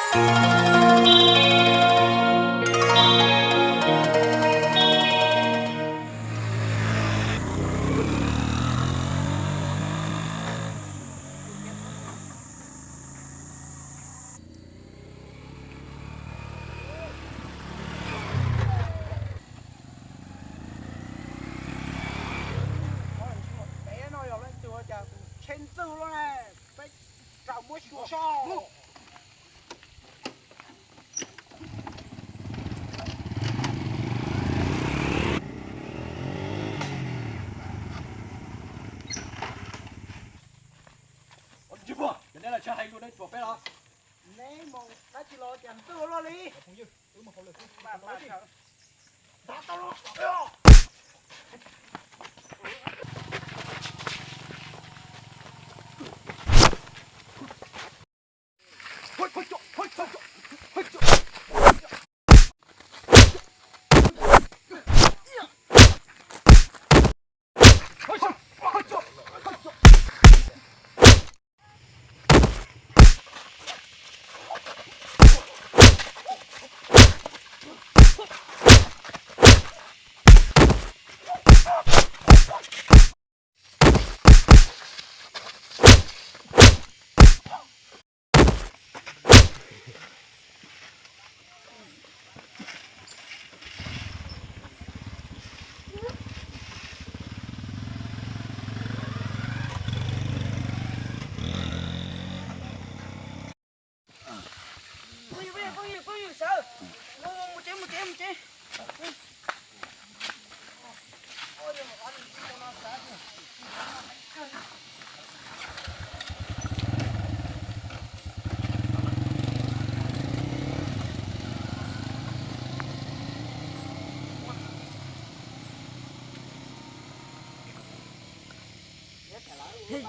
Peb no yog leej twg ua cas tus tshee ntxwg luaj ne, peb rau muab xyuas soj. Neb mus dab tsi los cas ntxwg luaj li? Hej,